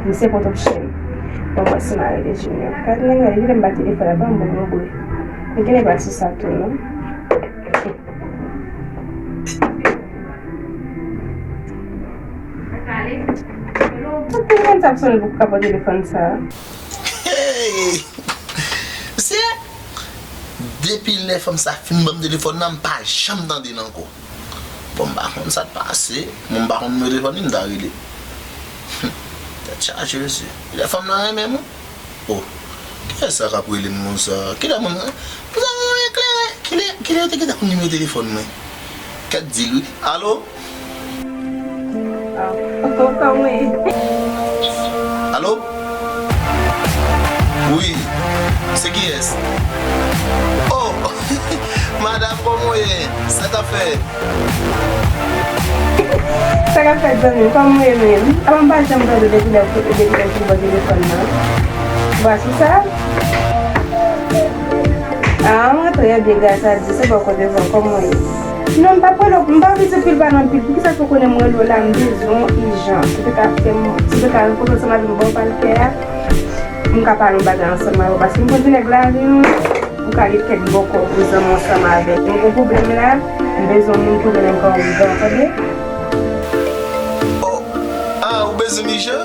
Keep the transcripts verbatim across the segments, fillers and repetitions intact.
Misye pot opsyon. Bon, mwen si mari de Junior. Gad nèg la, li vle m ba telefòn la, ban m bon mwen bwe. Li genlè pa sou sa tou, non. Pou ki moun sa ap sonnen pou ka pran telefòn sa? Hey! Mesye, depi lè fanm sa fin ban m telefòn nan, m pa janm tande l ankò. Bon, m pa konn sa k pase. Mwen, m pa konn nimewo telefòn li, m ta rele. Tèt chaje, mesye. Kilè fanm nan renmen m? Oh, kilè sa k ap rele m konsa? Kilè moun nan? Pou sa mwen eklere. Kilè, kilè yo te gentan konn nimewo telefòn mwen? Kèt di l, wi. Alo? Alo? Wi, se kiyès? Oh, madanm, kòman w ye? Sa k ap fèt? Sa k ap fèt, zanmi m? Kòman w ye menm? Apa m pa janm tande w depi lè, depi lè w fin ba w telefòn nan? Ou pa sou sa? Ah, mwen trè byen, gras a Dye. Se bò kote w, kòman w ye? Non, m p ap rele w, m pa vle di w pil pale anpil. Poukisa fòk w konnen m rele w la? M bezwen w ijan. Si w te ka fè m, si w te ka rankontre ansanm avè m bò palkè a, m ka pale yon bagay ansanm avè w. Paske m konn se nèg lari, m ka gen kèk bòkò pou zanmi ansanm avè l. M gen pwoblèm la, m bezwen yon moun pou rele m kan ougan, tande? Oh, ah, ou bezwen m ijan?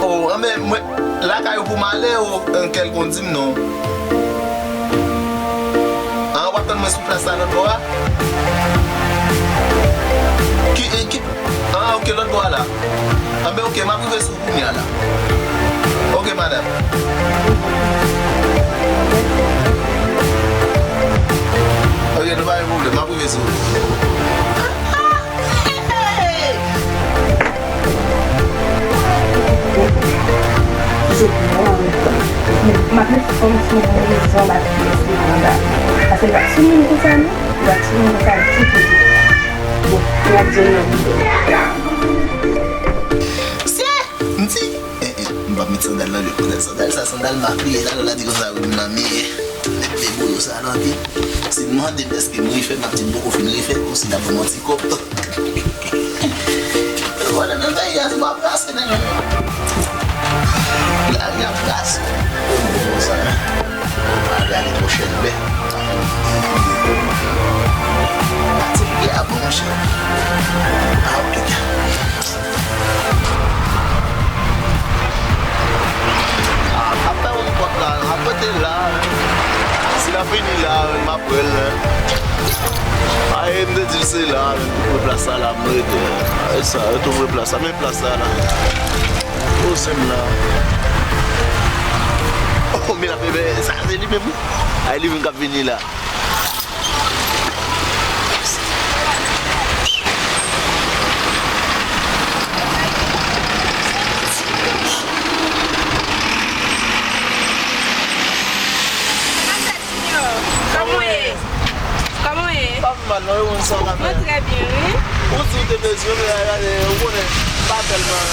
Oh, anben, mwen, lakay ou pou m ale, ou, kèlkonk di m non. Ah, w ap tann mwen sou plas la lòt bò a? Ki, ki, ah, ok, lòt bò a la. Anben, ok, m ap rive sou ou kounya la. Ok, madanm. Ok, nou pa gen pwoblèm, m ap rive sou ou. M ap met fanm sou yon rezon, m ap di èske manda. Paske l pa t sou moun konsa, non. L pa t sou moun konsa ditou, ditou. Bon, n ap di l nan vide. Se, m di, eh, eh, m p ap met sandal nan je, sandal sa, sandal m ap li, la, la di konsa, wi, m nan men. Met de bouyo sa nan pye. Si l mande m èske m refè, m ap di m poko fin refè, konsi l ap ban m yon ti kòb. Vwala, nan peyi a, se pa prase, nèg. Lari a prase. Konsa, m a gade pwochèn bè. Pati pye a bon, monchè. Ah, ok. Ah, ap fè yon pòt la, ap rete la. Si l ap vini la, m ap wè l. Aye, m te di l se la, m te twouve plas sa la, m rete. Aye sa, yo twouve plas sa, men plas sa la. O, se m la. O, men l ap, men sa, se li menm, wi. Aye, li menm k ap vini la. Kòman w ye? Kòman w ye? Pa pi mal non, e ou menm sa w ka fè? Mwen trè byen, wi. Ou di w te bezwen m, la, la, ou konnen, m pa tèlman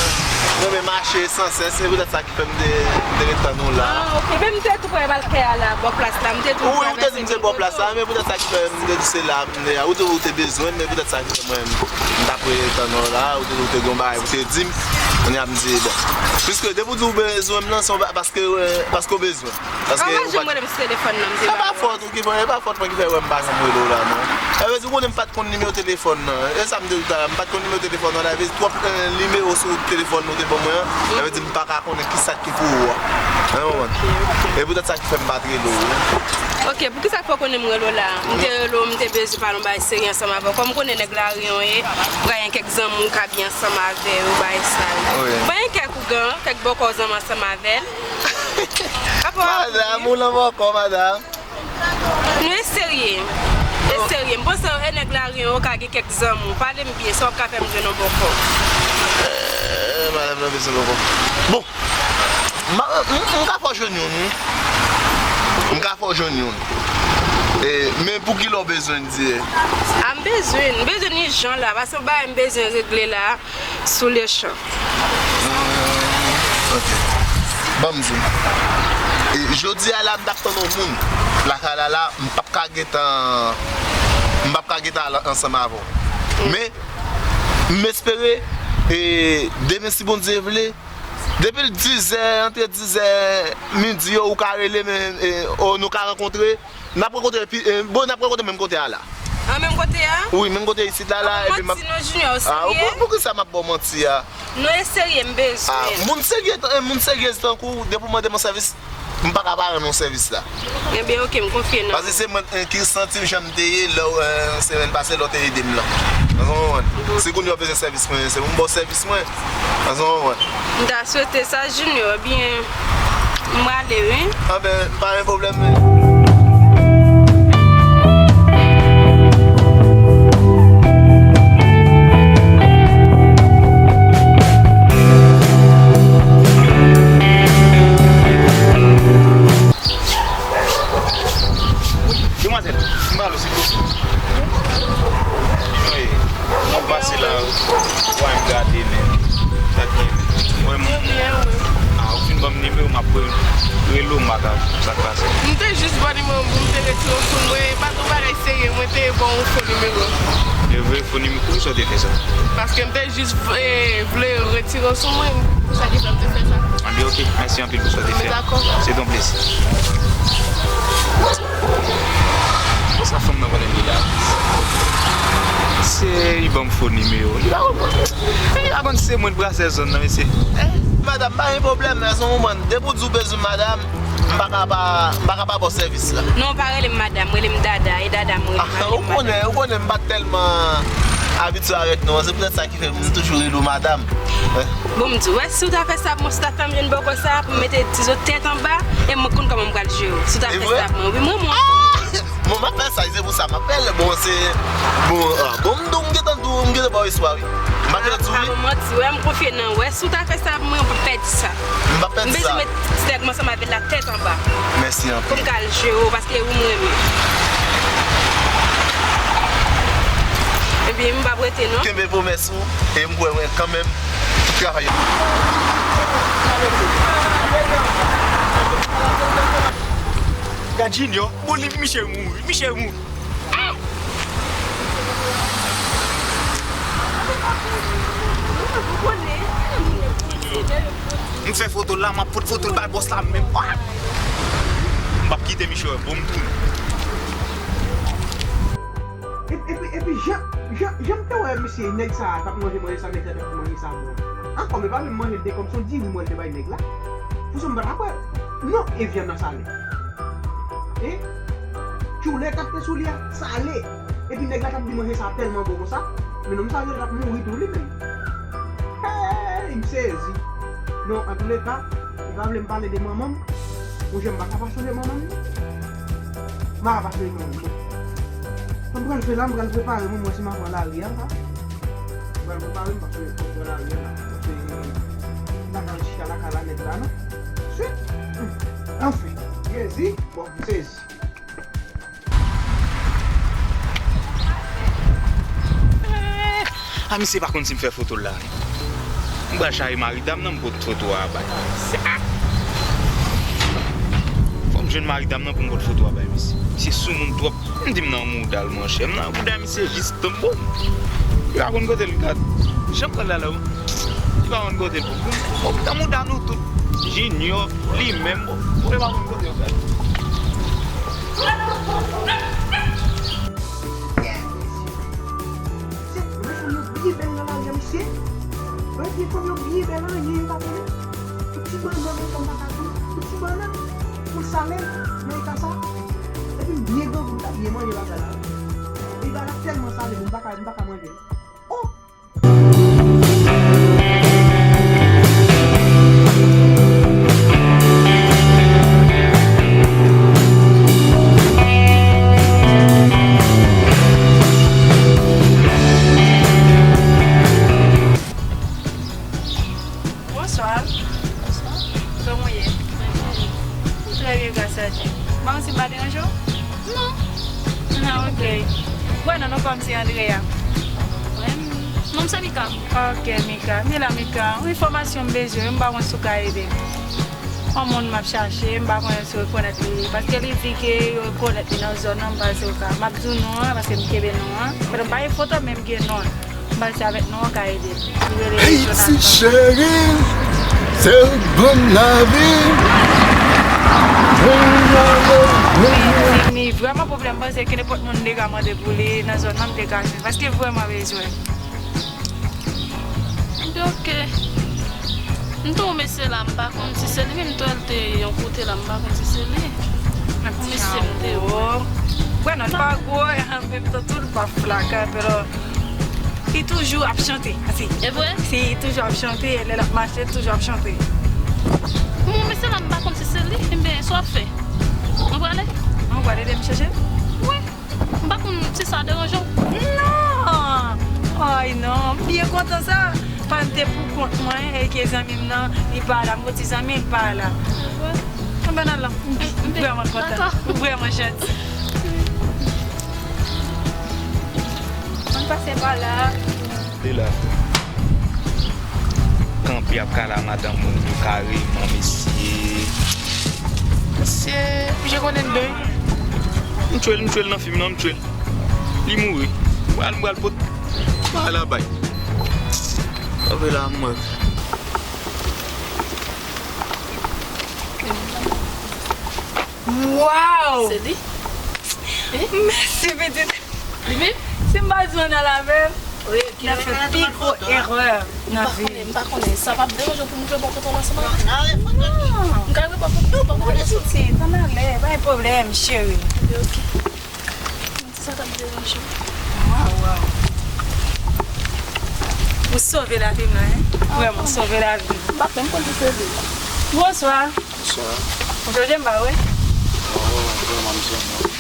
renmen mache san sès, se poutèt sa ki fè m te, m te ret tann ou la. Ah, ok. Men m te tou prè palkè a la, bò plas la, m te tou... Wi, ou te di m se bò plas la, men poutèt sa ki fè m te di se la m te a. Ou te, ou te bezwen m, men poutèt sa ki fè mwen, m t ap ret tann ou la, ou te, ou te gen yon bagay pou te di m. Kounye a m di, bon. Piske depi w di w bezwen m nan, se yon ba-, paske, euh, paske ou pa t... An, pa janm rele m sou telefòn nan, m te... Sa pa fòt ou ki fè, e pa fòt mwen ki fè wè m pa janm rele w la, non. Sa vle di, ou konnen m pa t konn nimewo telefòn nan. E sa m te di w talè, m pa t konn nimewo telefòn nan, sa vle di, twòp, eh, nimewo sou telefòn ou te ban mwen an. Sa vle di, m pa ka konnen ki sa ki pou ou a. Ou konprann? E poutèt sa ki fè m pa t rele w, wi. Ok, poukisa fò konnen m rele w la? M te rele w, m te bezwen pale yon bagay serye ansanm avè w. Kòm m konnen nèg lari an w ye, ou ka gen kèk zanmi w ka byen ansanm avè yo, bagay sa yo. Wi. Pa gen kèk ougan, kèk bòkò zanmi ansanm avè l. Apa w ap ri? Madanm, ou nan bòkò, madanm. Nou e serye. E serye. M panse e nèg lari an yo ka gen kèk zanmi w. Pale m byen, sa w ap ka fè m jwenn yon bòkò. Eh, madanm nan bezwen bòkò. Bon, m, m, m ka fè w jwenn youn, wi. M ka fè w jwenn youn. E, men pou kilè w bezwen l dirèk? A, m bezwen, m bezwen l ijan la, paske yon bagay m bezwen regle la. Sou lechan. Hmm, ok. Ban m di w. E jodi a la, m t ap tann yon moun lakay la la, m p ap ka gentan, m p ap ka gentan al ansanm avè w. Men, m espere E demen, si Bondye vle, depi l dizè, antre dizè, midi yo, ou ka rele, men, e, o, nou ka rankontre. N ap rankontre, epi, e, bon, n ap rankontre menm kote a la. An, menm kote a? Wi, menm kote isit la, la, epi m ap... Manti non, Junior, ou serye? Pou, poukisa m ap ba w manti a? Non, e serye, m bezwen. Moun serye, e, moun serye tankou w, depi w mande m yon sèvis, m pa ka pa rann ou sèvis la. Ebyen, oke, m konfye nan ou. Paske se mwen, e, ki santi m jan m te ye lè w, e, semèn pase, lè w te ede m lan. Ou konprann? Si kounye a w bezwen sèvis mwen, se pou m ba w sèvis mwen. Ou konprann? M ta swete sa, Junior, ebyen, m prale, wi. Anben, pa gen pwoblèm, men. Demwazèl, m pale w, silvouplè. Wi, m ap pase la, w a m gade, men. Sa k gen, men. Wè, m, a, ou fin ban m nimewo, m ap rele w, m pa ka, sa k pase? M te jis ba w nimewo m pou m te retire w sou mwen, e pa t yon bagay serye, mwen te ba w yon fo nimewo. E vre, fo nimewo, poukisa w te fè sa? Paske m te jis vle, vle retire w sou mwen, pou sa ki fè m te fè sa. Anben, oke, mèsi anpil pou sa w te fè. Anben, dakò. Se t yon plezi. Konsa fanm nan konnen li la. Se li ban m fo nimewo. Li pa konprann. Li pa konn se mwen k brasè zòn nan, mesye. Eh, madanm, pa gen pwoblèm, mèsi, ou konprann. Depi w di w bezwen madanm, m pa ka pa, m pa ka pa ba w sèvis la. Non, pa rele m madanm, rele m dada. E dada m rele m, pa rele m madanm. Ou konnen, ou konnen m pa tèlman abitye avèk non an, se poutèt sa ki fè m toujou rele w madanm. Bon, m di w, wè, si w ta fè sa pou mwen, si w ta fè m jwenn bòkò sa a, pou m mete ti zo tèt anba, e mwen konn kòman m pral jere w. Si w ta fè sa pou mwen, wi, mwen, mwen. Bon, m ap fè sa, se pou sa m ap fè l. Bon, se, bon, ah, bon, m di w, m gentan di w, m gentan ba w espwa, wi. M pa gentan di w, wi. Pa manti, wè, m konfye nan ou. Wè, si w ta fè sa pou mwen, ou p ap pèdi sa. M p ap pèdi sa. M bezwen met ti nèg m ansanm avè l la tèt anba. Mèsi anpil. Pou m ka al jere w, paske ou m renmen. Ebyen, m p ap rete, non. Kenbe pwomès ou, e m kwè, wè, kanmenm, tout travay yo. Gad Junior, bon, li, misye mouri, misye mouri. M fè foto l la, m ap pot foto l bay bòs la menm. M p ap kite misye wè, bon, m tounen. Epi, epi, epi, jan, jan, jan m te wè misye, nèg sa a t ap manje manje sa, nèg sa t ap manje sa bon. Ankò, men pa menm manje l te kòm se yon diri mwen l te bay nèg la. Pou sa m pa t ap wè. Non, e vyann nan sale. E tchoulèt ak te sou li a, sale. Epi nèg la t ap di manje sa tèlman bon konsa. Men nonm sa yo t ap mouri tou li menm. Hey, m sezi. Non, antouleka, li pa vle m pale de manman m. Monchè, m pa ka pa sonje manman m, non. M pa ka pa sonje manman m, non. M pral fè la, m pral prepare m, m wè si m ap pran lari a, sa. M pral prepare m, paske m pran lari a, la. Paske m pa ka ret chita lakay la nèt la, non. Swit. Hmm. Anfen, Jezi, bon, m sezi. Eh, a misye pa konn si m fè foto l la. M pral chache mari dam nan, m pot foto a bay. Sa! Fò m jwenn mari dam nan pou m pot foto a bay misye. Misye soumoun twòp. M di m nan mouda l, monchè. M nan mouda misye jis tanbou. Li pa konn kote l gad. Jan m pral la la, li pa konn kote l. Bon, m nan mouda nou tout. Junior, li menm, bon, li pa konn kote l gad. Se, men fanm yo byen bèl nan lari a, mesye. Wi, fanm yo byen bèl, anyen yo pa konnen. Yon ti bannann, yon fanm pa ka tou. Yon ti bannann, pou l sale, nan eta sa. Epi m byen grangou, m ta byen manje bagay la. Epi bagay la tèlman sale, m pa ka, m pa ka manje l. Oh! Bonswa. Bonswa. Kòman w ye? Trè byen, gras a Dye. M pa konn si m pa deranje w? Non. Ah, ok. Wè, non, non pa m se Andrea. Wè, non m se Mika. Ok, Mika. Men la, Mika, yon enfòmasyon m bezwen, m pa konn si w ka ede m. Yon moun m ap chache, m pa konnen si w rekonèt li, paske li di ke yo rekonèt li nan zòn nan, m pa si w ka. M ap di w non an, paske m kenbe non an. Paske m pa gen foto, men m gen non an. M Pase avèk nou, w ka ede. Li rele Haiti Jonathan. Cheri, se grann lavi. Li vrèman pwoblèm, m panse ke nenpòt moun m te ka mande pou li nan zòn nan, m te ka jwenn. Paske vrèman bezwen. M te oke. M te wè mesye la, m pa konn si se li, men m te wè l te yon kote la, m pa konn si se li. Yon mesye m te wè. Bon, non, li pa gwo, e an menm tan tou, li pa flaka, pero li toujou ap chante. Se, e vre? Se, li toujou ap chante, e lè l ap mache, li toujou ap chante. Bon, mesye la, m pa konn si se li, enben, sa w ap fè? Nou prale? Nou prale ede m chèche? Wi. M pa konn si sa deranje w. Non! Ay non, m byen kontan sa. Paske m te pou kont mwen, e ke zanmi m nan, li pa la, m gon ti zanmi, li pa la. Anben, n al la. M vrèman kontan. Dakò. M vrèman janti. Ann pase pa la. Li la. Kanpe ap kale a madanm moun yo kareman, mesye. Mesye, misye konnen l byen. M tchwe l, m tchwe l nan fim nan, m tchwe l. Li mouri. M pral, m pral pot. M pral la bay. Kanpe la, m wè. Waw! Se li? Mèsi, pitit. Li menm? Si m pa di w ann al avè m, n ap fè pi gwo erè nan vi. M pa konnen, m pa konnen. Sa p ap deranje w pou m jwe bò kote w ansanm avè m? Non. M ka jwe bò kote w, bò kote w. Wi, pitit, ann ale, pa gen pwoblèm, cheri. Ebyen, oke. Mwen di sa t ap deranje w. Waw, waw. Ou sove lavi m nan, en. Vrèman, ou sove lavi m. M pa t menm konn si se li. Bonswa. Bonswa. Ou sonje m pa vre? Oh, vrèman, m sonje w.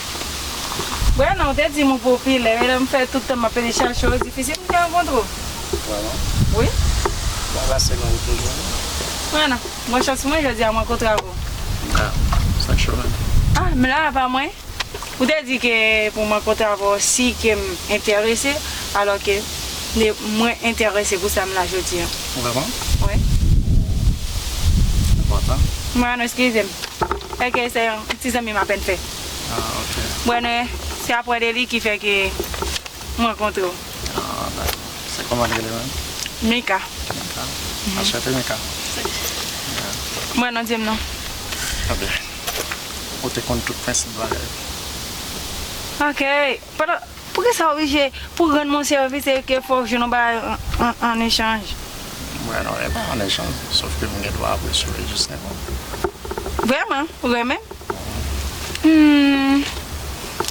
Bon, non, ou te di m ou popilè, men lè m fè tout tan m ap pede chache w, difisil pou m te rankontre w. Vrèman? Wi. Bon, la se nou toujou. Bon, non. Bon chans pou mwen, jodi a m rankontre avè w. Ah, sa k cho menm? Ah, m la, pa mwen. Ou te di ke pou mwen kontre avè w si ke m enterese, alò ke ne- mwen enterese pou sa m la jodi a. Vrèman? Wi. Enpòtan. Mwen, non, eskize m. Èske se yon ti zanmi m apèn fè. Ah, ok. Mwen, se apre de li ki fè ke m rankontre w. Ah, dakò. Se kòman li rele menm? Mika. Mika. Anchante, Mika. Mwen, non, di m non. Trè byen. Ou te konn tout prensip bagay. Ok. Pandan, poukisa w oblije, pou rann mwen sèvis, se ke fò w jwenn yon bagay an, an, an echanj? Mwen, non, e pa an echanj, sòf ke m gen dwa apresye w jis nenpòt. Vrèman? Ou renmen? Hmm.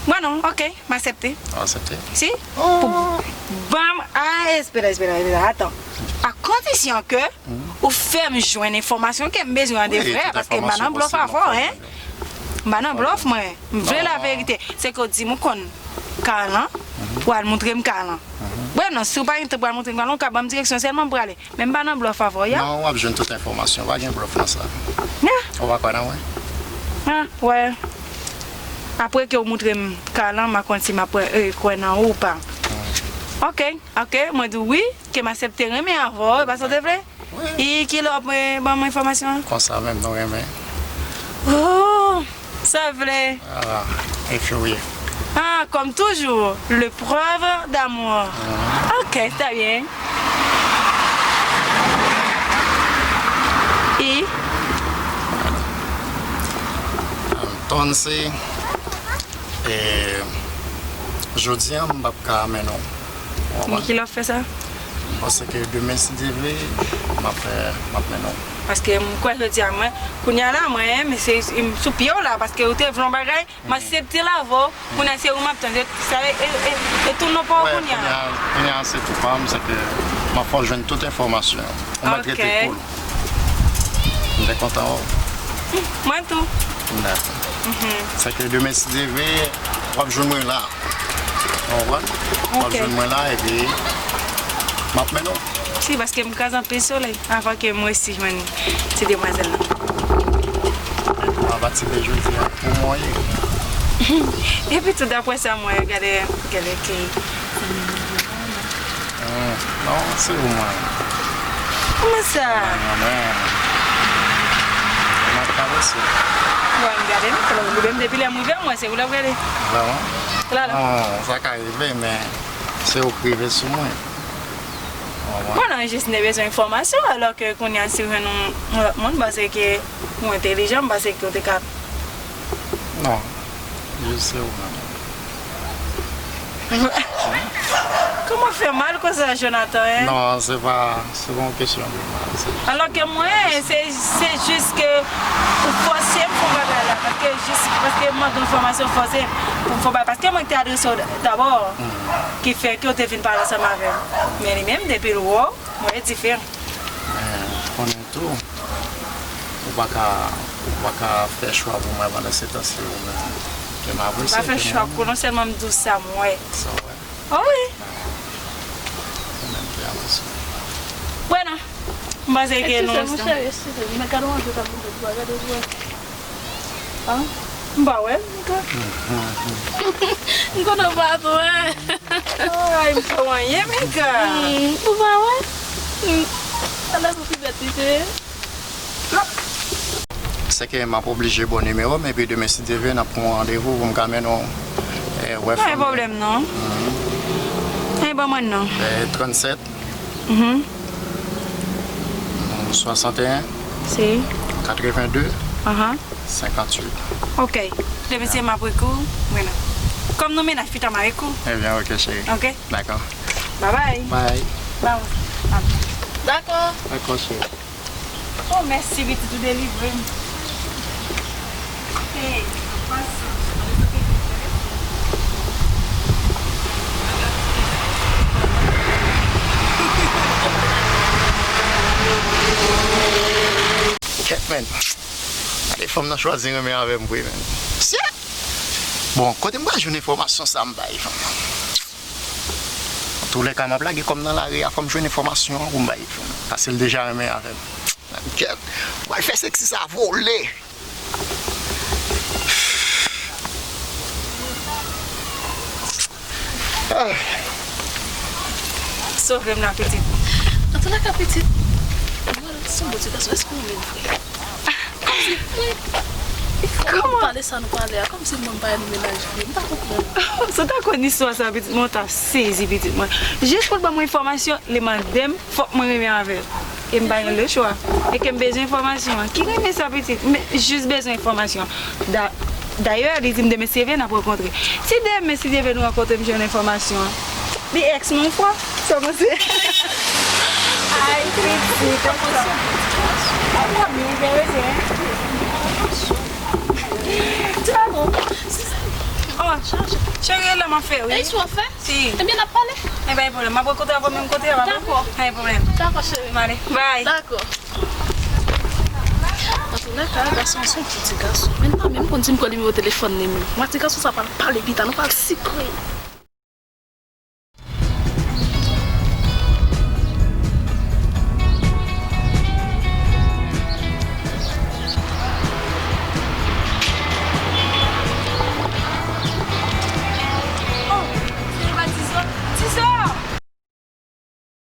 Mwen, non, ok. M aksepte. Ou aksepte? Si. Oh. Pou ban m, ah, espera, espera, espera, atan. A kondisyon ke ou fè m jwenn enfòmasyon ke m bezwen an de vrè, paske m pa nan blòf avè w, en. M pa nan blòf, mwen. M vle laverite. Se ke w di m ou konn Kalan, ou al montre m Kalan. Bon, non, si w pa gen tan pou al montre m Kalan, ou ka ban m direksyon sèlman m prale. Men m pa nan blòf avè w, ya. Non, w ap jwenn tout enfòmasyon. Pa gen blòf nan sa. Ya. Ou pa kwè nan mwen? Ah, wè. Apre ke w montre m Kalan, m a konn si m ap, eh, kwè nan ou ou pa. Ok, ok, mwen di w wi, ke m aksepte renmen avè w, e pa sa w te vle? Wi. E kilè w ap, eh, ban mwen enfòmasyon an? Konsa menm nou renmen. Oh! Sa vle. Ah, e furieux. Ah, comme toujours, le preuve d'amour. Ok, très bien. E? Entonces, e, jodi a, m p ap ka mennen w. Ou konprann? Men kilè w ap fè sa? M panse ke demen, si Dye vle, m ap, m ap mennen w. Paske m kwè jodi a mwen, kounye a la, mwen, men se, m sou pye w la, paske ou te vle yon bagay, m aksepte l avè w, kounye a se ou m ap tann. Sa e, e, e, e tou non pa w kounye a. Kounye a, kounye a se tou pa m, se ke m ap fè w jwenn tout enfòmasyon. Ou mèt rete cool. M te kontan wè w. Mwen tou. Dakò. Se ke demen, si Dye vle, w ap jwenn mwen la. Ou konprann? W ap jwenn mwen la, epi m ap mennen w. Si, paske m kraze anpil solèy avan ke m resi jwenn ti demwazèl la. A pati de jodi a, pou mwen ye. Epi tou, daprè sa m wè, gade, gade ke Hmm, non, se ou mwen. Kòman sa? Mwen, mwen. M ap karese. Bon, m gade, m fè l oblibe m depi lè m rive, mwen, se ou l ap gade. Vrèman? La, la. Non, sa ka rive, men se ou k rive sou mwen. Bon, non, jis m te bezwen enfòmasyon, alò ke kounye a si w jwenn yon, yon lòt moun, m panse ke ou entelijan, m panse ke w te ka. Non, jis se ou menm. Kòman w fè mal konsa, Jonathan, hein? Non, se pa, se pa yon kesyon de mal, se jis. Alò ke mwen, se, se jis ke ou fòse m fè yon bagay la, paske jis, paske m mande yon enfòmasyon fòse pou m fè yon bagay, paske mwen ki te adrese w dabò, ki fè ke w te vin pale ansanm avè m. Men li menm, depi l wè w, mwen diferan. Men, konnen tou, ou pa ka, ou pa ka fè chwa pou mwen pandan se tan si ou menm. Ke m apresye. Pa fè chwa pou non sèlman m di w sa m wè. Sa w wè. Oh wi. Ou menm ki apresye. Bueno, m panse ke nou. Eskize m, cheri, eskize m. Men gade yon avi w t ap montre pou w gade pou wè. Ah, m pa wè, Mika. M konnen w pa t wè. Ay, m pa wè anyen, Mika. Hmm, ou pa wè? Hmm. Talè pou pi bèt li te ye. Se ke m ap oblije ba w nimewo m, epi demen, si Dye vle, n ap pran yon randevou pou m ka mennen w, eh, wè fanmi. Pa gen pwoblèm, non. Mhm. Hey, ban mwen non. Eh, trannsèt. Mhm. Swasanteyen. Si. Katrevenn de. Ahan. Senkantuit. Ok. Demen se m ap ekri w, mwen la. Kòm nou mennaj, pita m a ekri w. Ebyen, ok, cheri. Ok. Dakò. Bye bye. Bye. Bye. Dakò. Dakò, cheri. Oh, mèsi, pitit, ou delivre m. Hey, an pasan, kèt, men. Gade fanm nan chwazi renmen avè m vre, men. Shit! Bon, kote m pral jwenn enfòmasyon sa m bay fanm nan? Antoulèka, m ap lage kò m nan lari a, fò m jwenn enfòmasyon an pou m bay fanm nan. Paske l deja renmen avè m. Kèt, m pral fè seksi sa vole. Ah. Sove m la, pitit. Antoulèka, pitit, mwen se yon bon ti gason, èske w renmen m vre? Kòman? Pale sa nou pale a, kòmsi mwen m pa yon mennaj vre, m pa konprann. Si w ta konn istwa sa, pitit mwen, w ta sezi, pitit mwen. Jis pou l ban mwen enfòmasyon, li mande m, fòk mwen renmen avè l. E m pa gen lechwa. E ke m bezwen enfòmasyon an. Ki renmen sa, pitit? M jis bezwen enfòmasyon. Da-, dayè, li di m demen si Dye vle n ap rankontre. Si demen si Dye vle nou rankontre, m jwenn enfòmasyon an. Li èks mwen yon fwa, sa w panse? Ay, pitit, konsa. Ay, fanmi, ou byen rete, hein? Ti pa bon. Oh, cheri, e la m ap fè, wi. E si w ap fè? Si. Ebyen, n ap pale. E pa gen pwoblèm. M ap rankontre avè w menm kote a, pa gen pwoblèm. Dakò. Pa gen pwoblèm. Dakò, cheri. M ale. Bye. Dakò. Antoulèka, gason an se yon bon ti gason. Men l pa menm konn di m kò nimewo telefòn li menm. Mwen, ti gason sa pral pale pita, nou pral sikre.